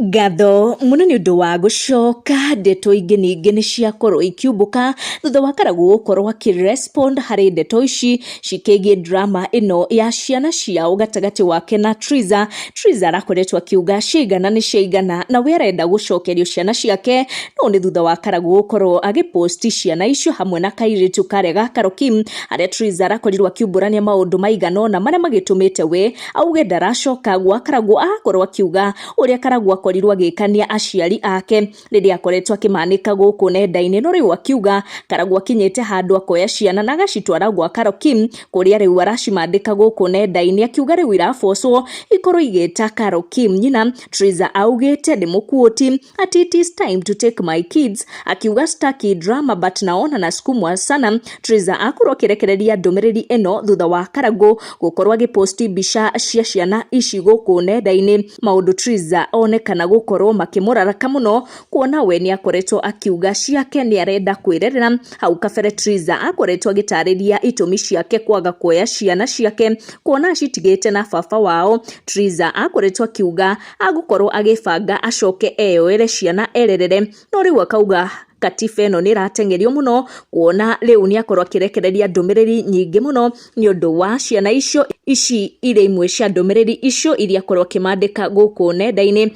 Ngatho mũno nĩ ũndũ wa gũcoka. Ndeto ingĩ ningĩ nĩ ciakorwo ikiumbũka thutha wa Karagũ gũkorwo akĩ respond harĩ ndeto ici cikĩgiĩ drama ĩno ya ciana ciao gatagatĩ wake na Triza. Triza arakoretwo akiuga ciaigana nĩ ciaigana na we arenda gũcokerio ciana ciake, no nĩ thutha wa Karagũ gũkorwo agĩposti ciana icio hamwe na kairĩtu karĩa ga Carol Kim, harĩa Triza arakorirwo akiumbũrania maũndũ maigana ũna marĩa magĩtũmĩte we auge ndaracoka gwa Karagũ. Akorwo akiuga ũrĩa Karagũ akorirwo agĩkania aciari ake rĩrĩa akoretwo akĩmanĩka gũkũ nenda-inĩ, no rĩu akiuga Karagũ akinyĩte handũ akoya ciana na agacitwara gwa Carol Kim kũrĩa rĩu aracimandĩka gũkũ nenda-inĩ, akiuga rĩu irabocwo ikorwo igĩta Carol Kim nyina. Triza augĩte ndĩmũkuũti ati it is time to take my kids, akiuga staki drama but naona nasukumwa sana. Triza akorwo akĩrekereria ndũmĩrĩri ĩno thutha wa Karagũ gũkorwo agĩposti mbica cia ciana ici gũkũ nenda-inĩ, maũndũ Triza onekana gũkorwo makĩmũraraka mũno kuona we nĩ akoretwo akiuga ciake nĩ arenda kwĩrerera. Hau kabere Triza akoretwo agĩtarĩria itũmi ciake kwaga kuoya ciana ciake kuona acitigĩte na baba wao. Triza akoretwo akiuga agũkorwo agĩbanga acoke eyoere ciana ererere, no rĩu akauga katiba ĩno nĩ ĩrateng'erio mũno kuona rĩu nĩ akorwo akĩrekereria ndũmĩrĩri nyingĩ mũno nĩ ũndũ wa ciana icio. Ici irĩ imwe cia ndũmĩrĩri icio iria akorwo akĩmandĩka gũkũ nenda-inĩ.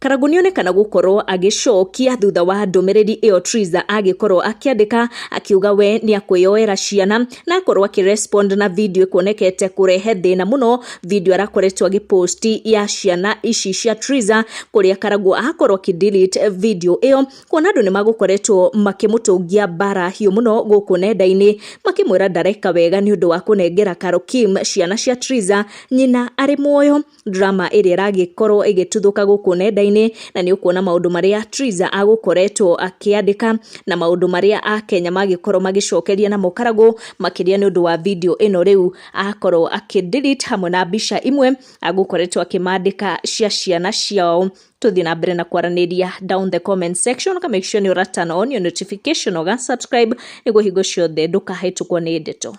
Karagũ nĩonekana gũkorwo agĩcokia thutha wa ndũmĩrĩri ĩyo Triza agĩkorwo akĩandĩka, akiuga we nĩ akwĩyoera ciana na akorwo akĩrespond na video ĩkuonekete kũrehe thĩna mũno, video arakoretwo agĩposti ya ciana ici cia Triza, kũrĩa Karagũ akorwo akĩ delete video ĩyo kuona andũ nĩ magũkoretwo makĩmũtũngia mbara hiũ mũno gũkũ nenda-inĩ makĩmwĩra ndareka wega nĩ ũndũ wa kũnengera Carol Kim ciana cia Triza nyina arĩ muoyo. Drama ĩrĩa ĩragĩkorwo ĩgĩtuthũka gũkũ nenda-inĩ, na nĩ ũkuona maũndũ marĩa Triza agũkoretwo akĩandĩka na maũndũ marĩa akenya magĩkorwo magĩcokeria namo Karagũ, makĩria nĩ ũndũ wa video ĩno rĩu akorwo akĩ delete hamwe na mbica imwe agũkoretwo akĩmandĩka cia ciana ciao. Tũthiĩ na mbere na kwaranĩria down the comment section, ka make sure nĩ ũra turn on your notification, ũga subscribe nĩguo hingo ciothe ndũkahĩtũkwo nĩ ndeto.